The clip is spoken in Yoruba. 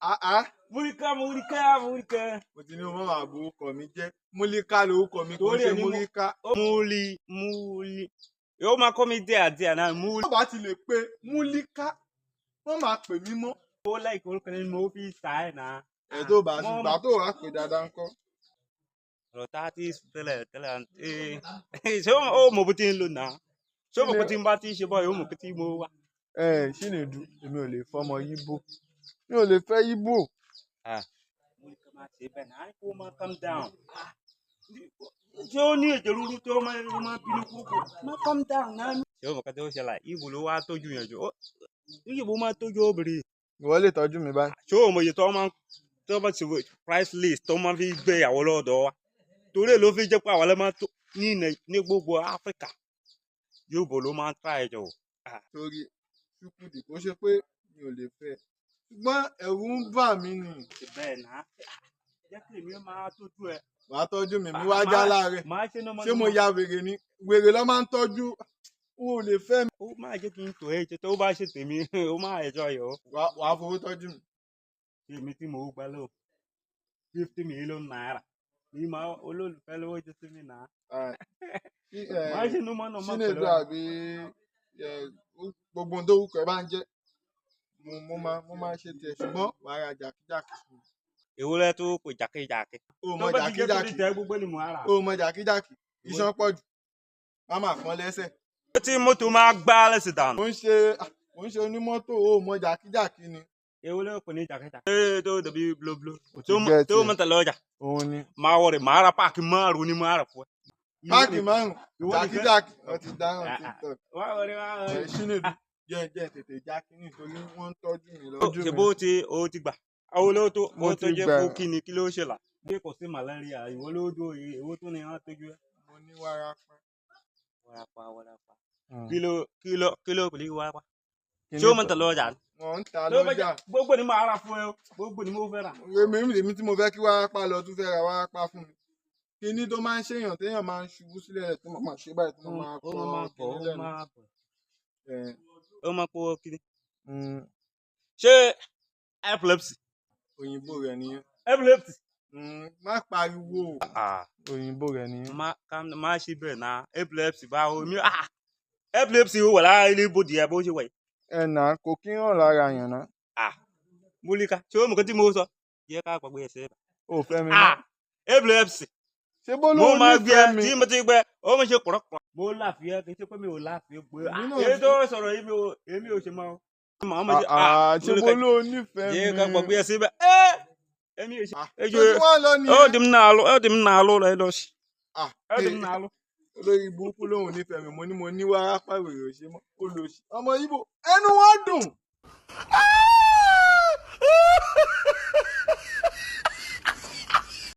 Ah ah. Múríkà, Múríkà, Múríkà. Mo ti ní o má máa bo orúkọ mi jẹ́. Múlíká lorúkọ mi, kò ń Torí ṣe ẹ̀ ni Múríká. Múlí, Múlí. Yóò máa kọ́ mi díẹ̀ díẹ̀ náà, Múlí. Tó bá ti lè pe Múlíká, wọ́n máa pè mí mọ́. Ó láìkí orúkọ ni mo fi sà ẹ̀ náà. Ẹ̀ tó bá gbà tó wàá pè dáadáa ńkọ́. Ọ̀rọ̀ tá a ti tẹ́lẹ̀ tẹ́lẹ̀, ṣé ó mọ̀ bó ti ń lò náà? Ṣé ó mọ̀ pé tí n bá ti ṣe báyìí, ó mọ̀ pé tí mo wá? Ẹ Chinedu, èmi ò lè fọmọ Yíbò. Mi ò lè fẹ́ Yíbò. Múlíká, máa ṣe bẹ́ẹ̀ náà, kó máa calm down. Ṣé ó ní èdè rúru tó máa bínú kúkú? Má calm down náà. Ṣé o mọ̀ ká tó ṣẹlẹ̀? Ìbò ló wá tójú yẹn jù. Ìbò máa tójú obìnrin. Ìwọ lè tọ́jú mi báyìí. Ṣé o mọ̀ iye tó máa tó bá ti price list tó máa fi gbé ìyàwó lọ́dọ̀ wa? Torí ẹ̀ ló fi jẹ́ pé àwọn máa tó ní gbogbo Áfíríkà. Yóò ló máa ń try jù. Torí Chukwudi, kò ṣe pé mi ò lè fẹ́ ẹ. Ṣùgbọ́n ẹ̀rù ń bà mí ni. Bẹ́ẹ̀ náà. Jẹ́ kí èmi máa tójú ẹ. Wàá tọ́jú mi, mi wá já láàárẹ̀. Máa ṣe normal. Ṣé mo ya wèrè ni? Wèrè ló máa ń tọ́jú. O ò lè fẹ́ mi. Ó máa jẹ́ kí n tò ẹ́ jẹ tó bá ṣe tèmi, ó máa enjoy o. Wàá fowó tọ́jú mi. Èmi tí mò ń gbà lọ ₦50 million. Mi máa olólùfẹ́ lówó jẹ́ sí mi náà. Máa ṣe normal normal Chinedu pẹ̀lú ẹ. àbí gbogbo ohun tó wù kẹ́ bá ń jẹ́. Mo máa ṣe tiẹ̀, ṣùgbọ́n wàá ra jàkíjàkí fún mi. Èwo lẹ tó kò jàkíjàkí? O ò mọ Tó bá ti jẹ́ torí jàkíjàkí. tẹ gbogbo ni mo á rà. O ò mọ jàkíjàkí. Iṣan pọ̀ jù. Má máa pọ́n lẹ́sẹ̀. Tí mọ́tò máa gbá lẹ́sẹ̀ dànù. Mo ń ṣe onímọ́tò, o ò mọ jàkíjàkí ni. Èwo lẹ kò ní jàkíjàkí? Ee, tó dàbí blóbló. O ti get Tó ẹ̀. mọ́tò lọ́jà. Òun ni. Máa wọ̀rẹ̀, máa ra páàkì márùn-ún ni máa rà fún ẹ. Páàkì márùn-ún. Ìwọ nìkan. Jàkíjàkí. Wọ́n ti dáràn Ah, ah. TikTok. Wá wọlé, wá wọlé. Ẹ Chinedu, jẹ́ tètè já kínní torí wọ́n ń tọ́jú mi lọ́wọ́. Ṣé bó ti o ti gbà? Àwọn olówó tó Mo ó tó ti jẹ́ gbà. kó kí ni kí ló ṣe là? Ṣé kò sí malaria? Ìwọ ló dúró, èwo tó ní wọ́n tọ́jú ẹ? Mo ní wárápá. Wárápá, wárápá. Kí ló kò ní wárápá? Kíní Ṣé o mọ̀ tẹ̀lé ọjà ni? Wọ́n ń ta Tó bá lọ́jà. jẹ́ gbogbo ni màá rà fún ẹ o, gbogbo ni mo fẹ́ rà. Èmi tí mo fẹ́ kí wárápá lọ tún fẹ́ ra wárápá fún mi. Kíní tó máa ń ṣèyàn téèyàn máa ń ṣubú sílẹ̀ tó máa ṣe báyìí tó máa Ó kọ́ máa pọ̀, kíní ó lẹ́nu. máa pọ̀. Ẹ̀, Ó máa pọ̀ kíní. Ṣé epilepsy? Òyìnbó rẹ̀ nìyẹn. Epilepsy. Má pariwo. Ah, Òyìnbó rẹ̀ nìyẹn. má calm má ṣe bẹ́ẹ̀ náà. Epilepsy báwo mi? Ah, epilepsy ó wà lára ilé ibodè ẹ bó ṣe wà yìí. Ẹ nà kò kí hàn lára yàn ná. Ah, Múlíkà, ṣé o mọ̀ nǹkan tí mo sọ? Jẹ́ ká gbàgbé ẹsẹ̀. O ò fẹ́ mi mọ́. Ah, epilepsy. Ṣé bó Mo lóun máa gbé ẹ nífẹ̀ẹ́ mi? tí mo ti gbẹ, ó máa ṣe kọ̀rọ̀kọ̀rọ̀. Mo láàfin kì í ṣe pé mi ò láàfin pé Èmi náà èyí tó sọ̀rọ̀ yìí èmi ò ṣe máa. Màá máa ṣe Ah, ṣé bó Múlíkà, lóun nífẹ̀ẹ́ jẹ́ ká mi? gbàgbé ẹsẹ̀ bẹ́ẹ̀. Ẹ́, èmi ò ṣe. Ah, Ejò ṣé tí wọ́n lọ ó nìyẹn? di m náà lọ, ó di m náà lọ lọ sí. Ah, Ó di m náà lọ. Olórí burúkú lòun nífẹ̀ẹ́ mi, mo ní wárápá, wèrè ò ṣe mọ́, olóṣì. Ọmọ Ìgbò, ẹnu wọn dùn.